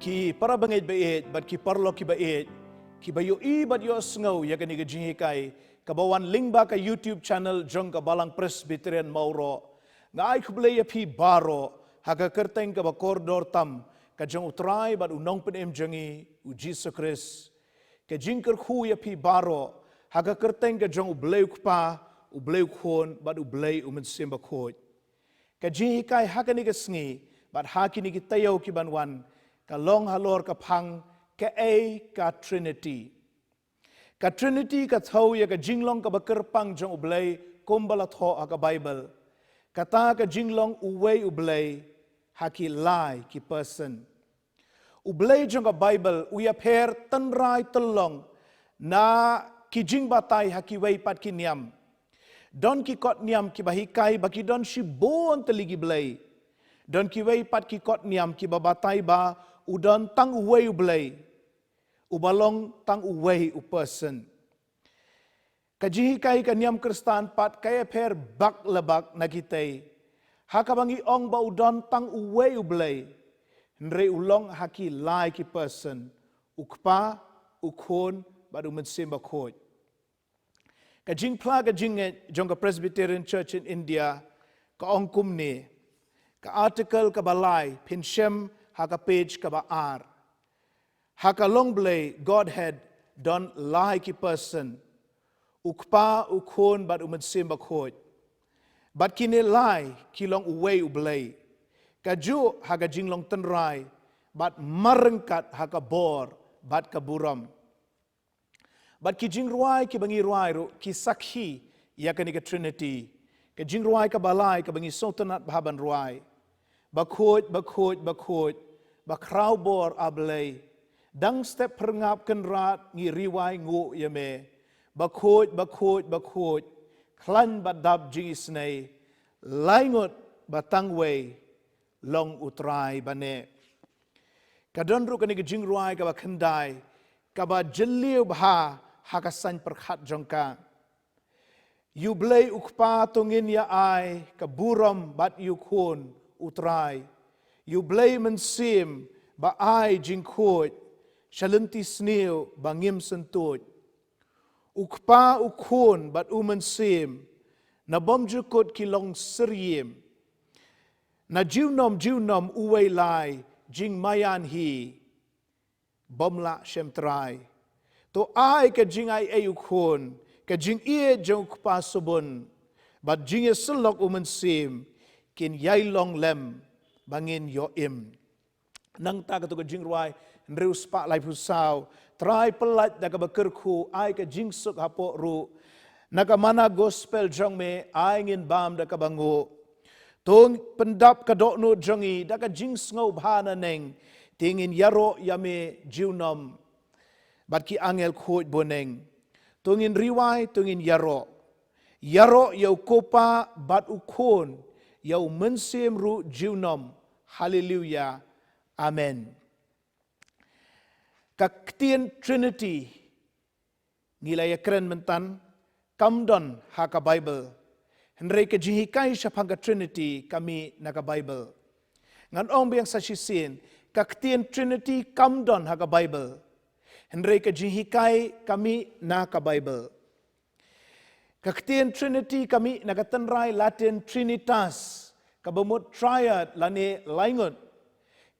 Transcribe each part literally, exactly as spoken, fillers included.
Ki para bangeit ba ïeit bad ki paralok ki ba ïeit, ki ba ïohi bad ïohsngew ïa kane ka jinghikai ka ba wan lyngba ka YouTube channel jong ka Balang Presbyterian Mawroh, nga ai khublei ïa phi baroh ha ka kyrteng ka ba kordor tam ka jong U Trai bad U Nongpynim jong ngi, U Jisu Khrist. Ka jingkyrkhu ïa phi baroh ha ka kyrteng ka jong U Blei U Kpa, U Blei U Khun bad U Blei U Mynsiem Bakhuid. Ka jinghikai ha kane ka sngi bad ha kine ki taïew ki ban wan ka long halor ka phang kaei ka Trinity. Ka Trinity ka thew ïa ka jinglong ka ba kyrpang jong U Blei kumba la thoh ha ka Baibl. Kata ka jinglong uwei U Blei ha ki lai ki person. U Blei jong ka Baibl u ïapher tynrai tyllong na ki jingbatai ha kiwei pat ki niam. Don ki kot niam ki ba hikai ba ki don shibun tylli ki blei. Don kiwei pat ki kot niam ki ba batai ba u don tang uwei U Blei, u ba long tang uwei u person. Ka jinghikai ka niam Khristan pat ka ïapher bak la bak na kitei. Ha ka ba ngi ong ba u don tang uwei U Blei, hynrei u long ha ki lai ki person, U Kpa, U Khun bad U Mynsiem Bakhuid. Ka jingphla ka jingngeit jong ka Presbyterian Church in India ka ong kumne, ka article ka ba lai, phin shem ha ka page ka ba ar. Ha ka long Blei, Godhead, don lai ki person, U Kpa, U Khun bad U Mynsiem Bakhuid. Bad kine lai ki long uwei U Blei, ka juh ha ka jinglong tynrai bad mar ryngkat ha ka bor bad ka burom. Bad ki jingrwai ki ba ngi rwai ruh ki sakhi ïa kane ka Trinity. Ka jingrwai ka ba lai ka ba ngi sngewtynnat bha ban rwai: Bakhuid, bakhuid, bakhuid, ba khraw bor, A Blei. Dang step pyrngap kynrad ngi riwai nguh ïa me. Bakhuid, bakhuid, bakhuid, khlaiñ bad dap jingisynei, lai ngut ba tang wei, long U Trai ba neh. Ka don ruh kane ka jingrwai ka ba khyndai, ka ba jylliew bha ha ka saiñ pyrkhat jong ka. Ïa U Blei U Kpa to ngin ïa ai ka burom bad ïa U Khun U Trai. Ïa U Blei Mynsiem ba ai jingkhuid sha lynti sniew ba ngim syntuid. U Kpa, U Khun bad U Mynsiem, na bymjukut ki long syriem. Na junom junom uwei lai, jingmaïan hi bym lah shem trai. To ai ka jingai ei U Khun, ka jingïeit jong U Kpa Subun bad jingïasyllok U Mynsiem kin ïai long lem ba ngin ïoh im. Nangta kato ka jingrwai hynriew spah laiphew saw: Trai, pyllait da ka ba kyrkhu, ai ka jingsuk hapoh ruh. Na ka mana gospel jong me ai ngin bam da ka ba nguh. To pyndap ka dohnud jong ngi da ka jingsngewbha naneng, te ngin ïaroh ïa me junom bad ki angel khuid bneng. To ngin riwai, to ngin ïaroh. Ïaroh ïa U Kpa bad U Khun, ïa U Mynsiem ruh junom. Haleluia. Amen. Ka ktien Trinity ngi la ïakren mynta, kam don ha ka Baibl. Hynrei ka jinghikai shaphang ka Trinity ka mih na ka Baibl. Ngan ong biang sa shisien, ka ktien Trinity kam don ha ka Baibl. Hynrei ka jinghikai ka mih na ka Baibl. Ka ktien Trinity ka mih na ka tynrai Latin Trinitas, ka ba mut triad lane laingut.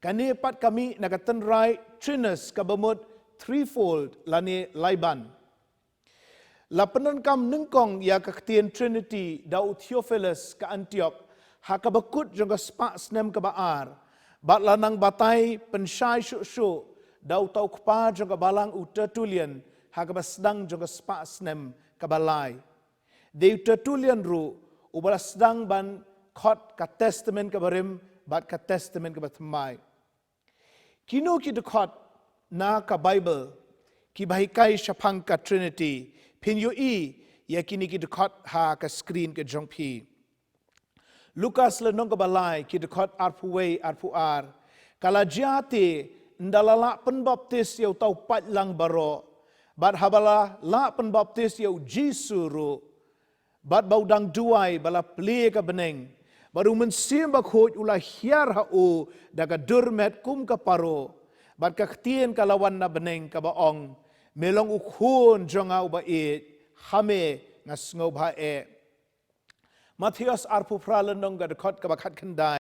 Kane pat ka mih na ka tynrai trinus, ka ba mut threefold lane laiban. La pyndonkam nyngkong ïa ka ktien Trinity da u Theophilus ka Antiok ha ka ba kut jong ka spah snem ka ba ar, bad la nang batai pynshai shuh shuh da uta u kpa jong ka balang u Tertullian ha ka ba sdang jong ka spah snem ka ba lai. Dei u Tertullian ruh u ba la sdang ban khot ka Testament ka ba rim bad ka Testament ka ba thymmai. Kino ki dkhot na ka Baibl ki ba hikai shaphang ka Trinity? Phin ïohi ïa kine ki dkhot ha ka screen ka jong phi. Lukas lynnong ka ba lai, ki dkhot arphew wei, arphew ar. Ka la jia te, ynda la lah pynbaptis ïa uta u paidlang baroh, bad haba la lah pynbaptis ïa u Jisu ruh, bad ba u dang duwai ba la plie ka bneng, bad u Mynsiem Bakhuid u la hiar ha u da ka dur met kum ka paro, Bad ka ktien ka la wan na bneng kaba ong, me long u khun jong nga uba ïeit, ha me nga sngewbha eh. Mathaios arphew phra lynnong ka dkhot kaba khatkhyndai.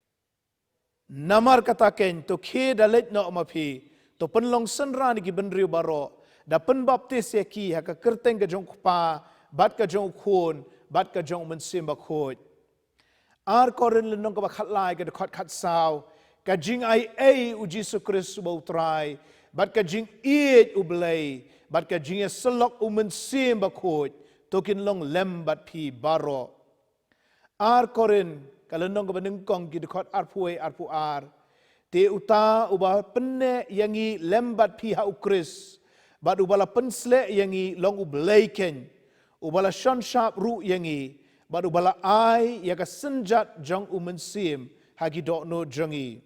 Namar kata keiñ to khie da leit noh ma phi, to pynlong synran ïa ki bynriew baroh, da pynbaptis ïa ki ha ka kyrteng ka jong u Kpa, bad ka jong u Khun, bad ka jong u Mynsiem Bakhuid. Ar Korinth lynnong kaba khatlai ka dkhot khatsaw, ka jingai ei u Jisu Khrist uba u Trai, bad ka jingïeit u Blei, bad ka jingïasyllok u Mynsiem Bakhuid, to kin long lem bad phi baroh. Ar Korinth ka lynnong kaba nyngkong ki dkhot arphew wei arphew ar. Te uta uba pynneh ïa ngi lem bad phi ha u Khrist, bad uba la pynsleh ïa ngi long u Blei keiñ, uba la shon shap ruh ïa ngi, bad uba la ai ïa ka synjat jong u Mynsiem ha ki dohnud jong ngi.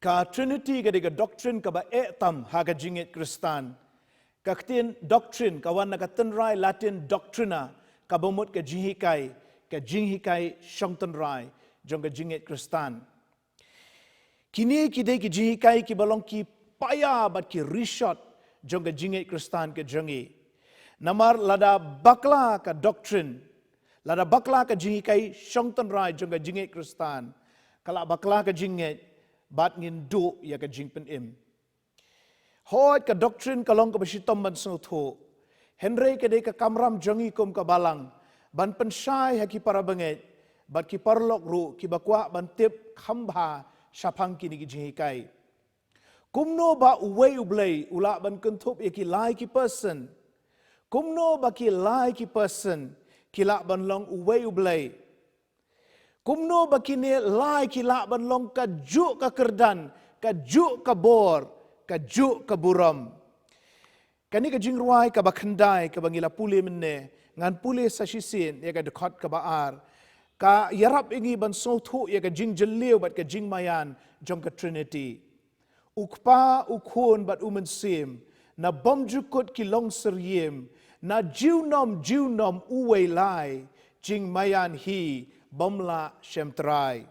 Ka Trinity ka dei ka doctrine kaba eh tam ha ka jingngeit Khristan. Ka ktien doctrine ka wan na ka tynrai Latin doctrina, kaba mut ka jinghikai, ka jinghikai shong tynrai jong ka jingngeit Khristan. Kine ki dei ki jinghikai kiba long ki paia bad ki rishot jong ka jingngeit Khristan ka jong ngi. Namar lada bakla ka doctrine, lada bakla ka jinghikai shong tynrai jong ka jingngeit Khristan, ka la bakla ka jingngeit bad ngin duh ïa ka jingpynim. Hooid, ka doctrine ka long kaba shitom ban sngewthuh. Hynrei ka dei ka kamram jong ngi kum ka balang ban pynshai ha ki para bangeit bad ki paralok ruh kiba kwah ban tip kham bha shaphang kine ki jinghikai. Kumno ba uwei u Blei u lah ban kynthup ïa ki lai ki person? Kumno ba ki lai ki person ki lah ban long uwei u Blei? Kumno ba kine lai ki lah ban long kajuh ka kyrdan, kajuh ka bor, kajuh ka burom? Kane ka jingrwai kaba khyndai kaba ngi la pule mynne, ngan pule sa shisien ïa ka dkhot kaba ar. Ka ïarap ïa ngi ban sngewthuh ïa ka jingjylliew bad ka jingmaïan jong ka Trinity. U Kpa, u Khun bad u Mynsiem, na bymjukut ki long syriem, na junom junom uwei lai, jingmaïan hi bym lah shem trai.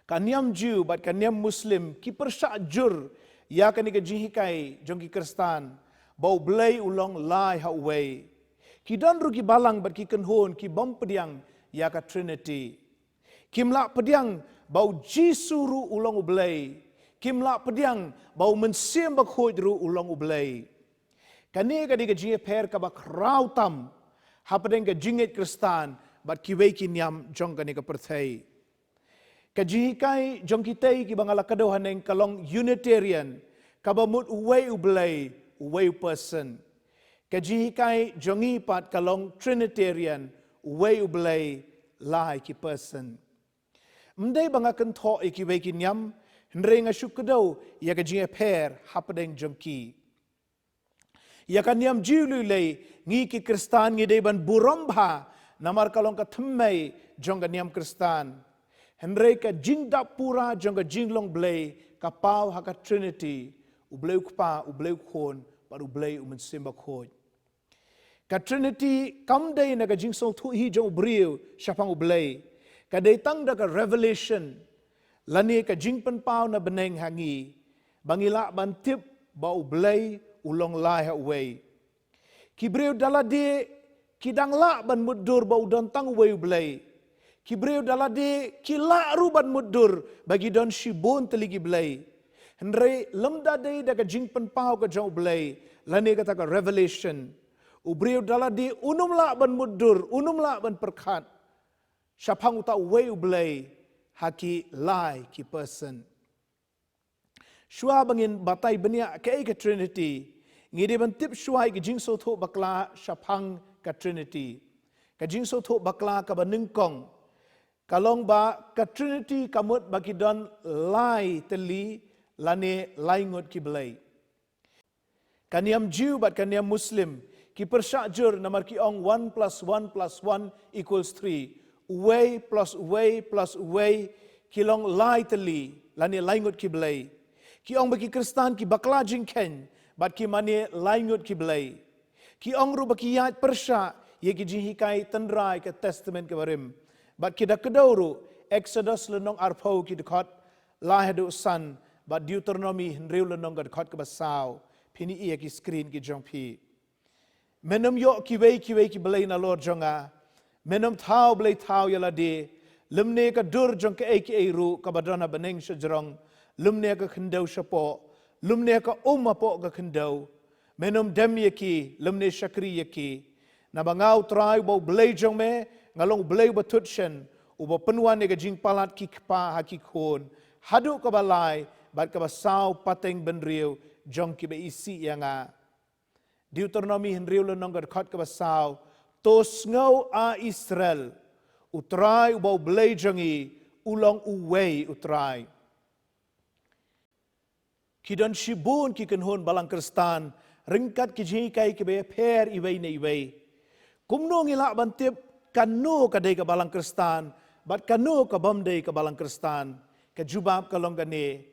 Ka niam Jiw bad ka niam Muslim ki pyrshah jur ïa kane ka jinghikai jong ki Khristan ba u Blei u long lai ha uwei. Ki don ruh ki balang bad ki kynhun ki bym pdiang ïa ka Trinity. Kim lah pdiang ba u Jisu ruh u long u Blei. Kim lah pdiang ba u Mynsiem Bakhuid ruh u long u Blei. Kane ka dei ka jingïapher kaba khraw tam hapdeng ka jingngeit Khristan bad kiwei ki niam jong kane ka pyrthei. Ka jinghikai jong kitei kiba nga la kdew haneng ka long Unitarian, kaba mut uwei u Blei, uwei u person. Ka jinghikai jong ngi pat ka long Trinitarian, uwei u Blei, lai ki person. Ym dei ba nga kynthoh ïa kiwei ki niam, hynrei nga shu kdew ïa ka jingïapher hapdeng jong ki. Ïa ka niam Jiw lei lei, ngi ki Khristan ngi dei ban burom bha, namar ka long ka thymmei jong ka niam Khristan. Hynrei ka jingdap pura jong ka jinglong Blei ka paw ha ka Trinity, u Blei u Kpa, u Blei u Khun, bad u Blei u Mynsiem Bakhuid. Ka Trinity kam dei na ka jingsngewthuh hi jong u briew shaphang u Blei. Ka dei tang da ka revelation, lane ka jingpynpaw na bneng ha ngi, ba ngi lah ban tip ba u Blei u long lai ha uwei. Ki briew da lade ki dang lah ban mutdur ba u don tang uwei u Blei. Ki briew da lade ki lah ruh ban mutdur ba ki don shibun tylli ki blei. Hynrei lymda dei da ka jingpynpaw ka jong u Blei, lane kata ka revelation, u briew da lade unym lah ban mutdur, unym lah ban pyrkhat shaphang uta uwei u Blei ha ki lai ki person. Shuwa ba ngin batai bniah kaei ka Trinity, ngi dei ban tip shuwa ïa ka jingsngewthuh bakla shaphang ka Trinity. Ka jingsngewthuh bakla kaba nyngkong ka long ba ka Trinity ka mut ba ki don lai tylli lane lai ngut ki blei. Ka niam Jiw bad ka niam Muslim ki pyrshah jur namar ki ong one plus one plus one equals three. Uwei plus uwei plus uwei ki long lai tylli lane lai ngut ki blei. Ki ong ba ki Khristan ki bakla jingkheiñ bad ki mane lai ngut ki blei. Ki ong ruh ba ki ïaid pyrshah ïa ki jinghikai tynrai ka Testament kaba rim. Bad ki da kdew ruh Exodus lynnong arphew ki dkhot lai haduh san, bad Deuteronomi hynriew lynnong ka dkhot kaba saw. Phin ïohi ha ki screen ki jong phi. Men ym ïoh kiwei kiwei ki blei nalor jong nga. Men ym thaw blei thaw ïa lade. Lymne ka dur jong kaei kaei ruh kaba don ha bneng shajrong, lymne ka khyndew shapoh, lymne ka um hapoh ka khyndew. Men ym dem ïa ki, lymne shakri ïa ki. Naba nga U Trai uba U Blei jong me, nga long U Blei uba thut shen, uba pynwan ïa ka jingpalat ki kpa ha ki khun, haduh kaba lai bad kaba saw pateng bynriew jong kiba isih ïa nga. Deuteronomi hynriew lynnong ka dkhot kaba saw. To sngew, A Israel, U Trai uba U Blei jong ngi, u long uwei U Trai. Ki don shibun ki kynhun balang Khristan, ryngkat ki jinghikai kiba ïapher iwei na iwei. Kumno ngi lah ban tip kano ka dei ka balang Khristan bad kano ka bym dei ka balang Khristan? Ka jubab ka long kane.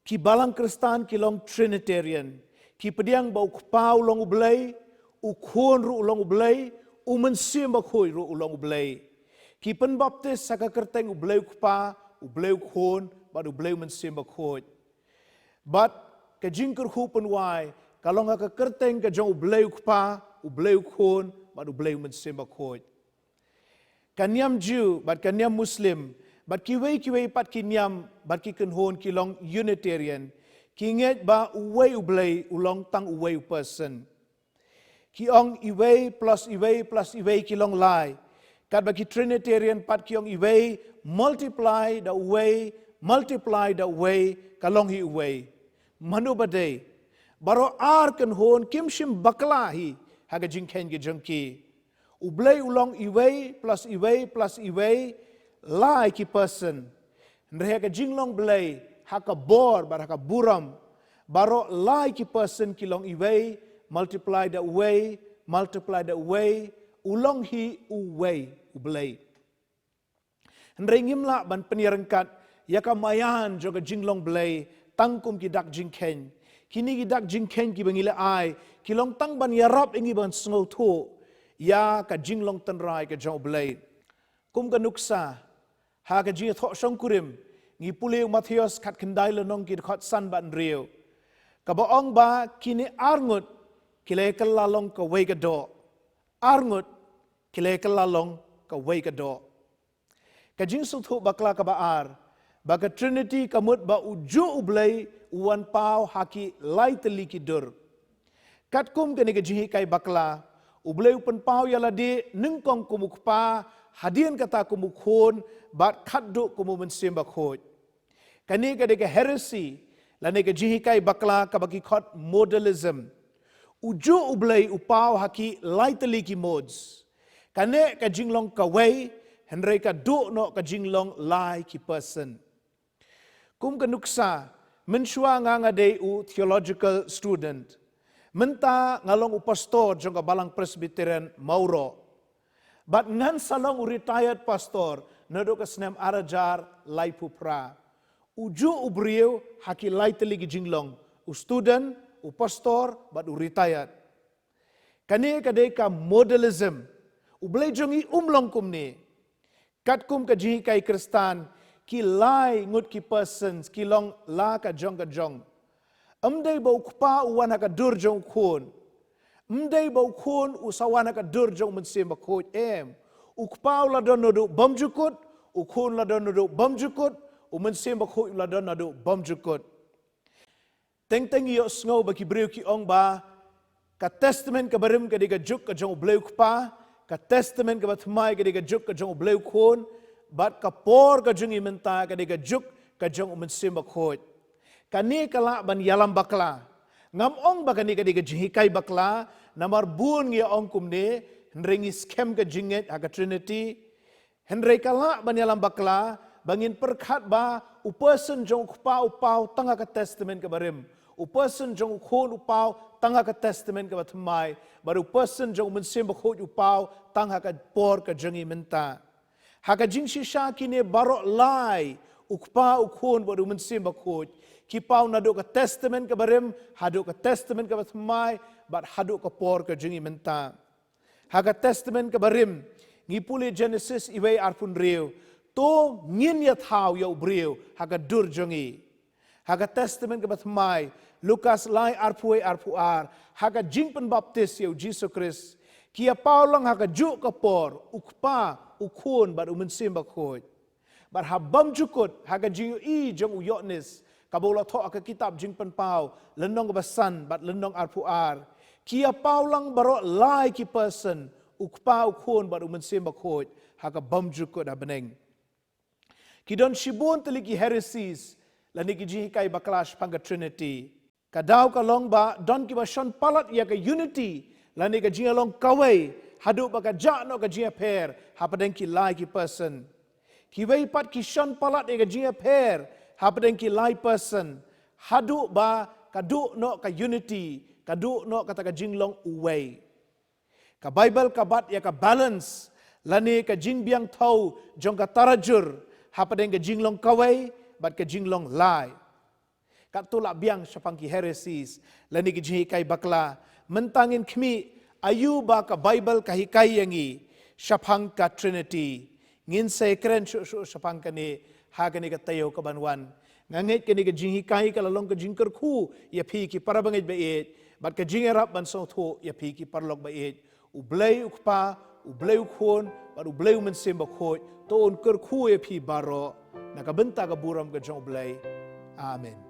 Ki balang Khristan ki long Trinitarian. Ki pdiang ba U Kpa u long U Blei, U Khun ruh u long U Blei, U Mynsiem Bakhuid ruh u long U Blei. Ki pynbaptis ha ka kyrteng U Blei U Kpa, U Blei U Khun, bad U Blei U Mynsiem Bakhuid. Bad ka jingkyrkhu pynwai ka long ha ka kyrteng ka jong U Blei U Kpa, U Blei U Khun, bad U Blei U Mynsiem Bakhuid. Ka niam Jiw bad ka niam Muslim bad kiwei kiwei pat ki niam bad ki kynhun ki long Unitarian. Ki ngeit ba uwei U Blei u long tang uwei u person. Ki ong iwei plus iwei plus iwei ki long lai. Katba ki Trinitarian pat ki ong iwei multiply da uwei, multiply da uwei, ka long hi uwei. Mano ba dei? Baroh ar kynhun kim shym bakla hi ha ka jingkheiñ ka jong ki. U Blei u long iwei plus iwei plus iwei, lai ki person. Hynrei ha ka jinglong Blei, ha ka bor bad ha ka burom, baroh lai ki person ki long iwei, multiply da uwei, multiply da uwei, u long hi uwei U Blei. Hynrei ngim lah ban pynïaryngkat ïa ka maïan jong ka jinglong Blei tang kum ki dak jingkheiñ. Kine ki dak jingkheiñ kiba ngi la ai ki long tang ban ïarap ïa ngi ban sngewthuh ïa ka jinglong tynrai ka jong U Blei. Kum ka nuksa ha ka Jingïathoh Shongkurim, ngi pule U Mathaios khatkhyndai lynnong ki dkhot san bad hynriew, kaba ong ba kine arngut ki la kylla long kawei ka doh. Arngut ki la kylla long kawei ka doh. Ka jingsngewthuh bakla kaba ar, ba ka Trinity ka mut ba ujuh U Blei u wan paw ha ki lai tylli ki dur. Katkum kane ka jinghikai bakla, U Blei u pynpaw ïa lade nyngkong kum U Kpa, hadien kata kum U Khun, bad khatduh kum U Mynsiem Bakhuid. Kane ka dei ka heresy, lane ka jinghikai bakla kaba ki khot modalism. Ujuh U Blei u paw ha ki lai tylli ki modes. Kane ka jinglong kawei, hynrei ka duh noh ka jinglong lai ki person. Kum ka nuksa, mynshuwa nga nga dei u theological student. Mynta nga long u pastor jong ka Balang Presbyterian Mawroh. Bad ngan sa long u retired pastor naduh ka snem ar hajar laiphew phra. Ujuh u briew ha ki lai tylli ki jinglong, u student, u pastor, bad u retired. Kane ka dei ka modalism. U Blei jong ngi um long kumne. Katkum ka jinghikai Khristan, ki lai ngut ki persons ki long la ka jong ka jong. Ym dei ba U Kpa u wan ha ka dur jong U Khun. Ym dei ba U Khun u sa wan ha ka dur jong U Mynsiem Bakhuid, em. U Kpa u la don naduh bymjukut, U Khun u la don naduh bymjukut, U Mynsiem Bakhuid u la don naduh bymjukut. Teng teng ïohsngew ba ki briew ki ong ba ka Testament kaba rim ka dei ka juk ka jong U Blei U Kpa, ka Testament kaba thymmai ka dei ka juk ka jong U Blei U Khun, bad ka por ka jong ngi mynta ka dei ka juk ka jong U Mynsiem Bakhuid. Kane ka lah ban ïalam bakla. Ngam ong ba kane ka dei ka jinghikai bakla, namar bun ngi ïa ong kumne, hynrei ngi skhem ka jingngeit ha ka Trinity. Hynrei ka lah ban ïalam bakla ba ngin pyrkhat ba u person jong U Kpa u paw tang ha ka Testament kaba rim, u person jong U Khun u paw tang ha ka Testament kaba thymmai, bad u person jong U Mynsiem Bakhuid u paw tang ha ka por ka jong ngi mynta. Ha ka jingshisha kine baroh lai, U Kpa, U Khun bad U Mynsiem Bakhuid, ki paw naduh ka Testament kaba rim haduh ka Testament kaba thymmai, bad haduh ka por ka jong ngi mynta. Ha ka Testament kaba rim, ngi pule Genesis iwei arphew hynriew, To ngin ïa thaw ïa u briew ha ka dur jong ngi. Ha ka Testament kaba thymmai, Lukas lai arphew wei arphew ar, ha ka jingpynbaptis ïa u Jisu Khrist, ki ïa paw lang ha kajuh ka por, u Kpa, u Khun, bad u Mynsiem Bakhuid. Bad ha bymjukut, ha ka jingïohi jong u Ïoannis, kaba u la thoh ha ka kitab Jingpynpaw, lynnong kaba san, bad lynnong arphew ar. Ki ïa paw lang baroh lai ki person, u Kpa, u Khun, bad u Mynsiem Bakhuid, ha ka bymjukut ha bneng. Ki don shibun tylli ki heresies, lane ki jinghikai bakla shaphang ka Trinity. Ka daw ka long ba, don kiba shon palat ïa ka unity, lane ka jingïalong kawei, haduh ba ka jah noh ka jingïapher, hapdeng ki lai ki person. Kiwei pat ki shon palat ïa ka jingïapher, hapdeng ki lai person, haduh ba ka duh noh ka unity, ka duh noh kata ka jinglong uwei. Ka Bible ka bat ïa ka balance, lane ka jingbiang thaw jong ka tarajur, hapdeng ka jinglong kawei, bad ka jinglong lai. Katto lah biang shaphang ki heresies, lane ki jinghikai bakla, mynta ngin khmih, aïu ba ka Bible ka hikai ïa ngi, shaphang ka Trinity. Ngin sa kren shuh shuh shaphang kane, ha kane ka taïew kaban wan. Nga ngeit kane ka jinghikai ka la long ka jingkyrkhu, ïa phi ki para bangeit ba ïeit, bad ka jingïarap ban sngewthuh, ïa phi ki paralok ba ïeit. U Blei u Kpa, u Blei u Khun, bad u Blei u Mynsiem Bakhuid, to un kyrkhu ïa phi baroh, na ka bynta ka burom ka jong u Blei. Amen.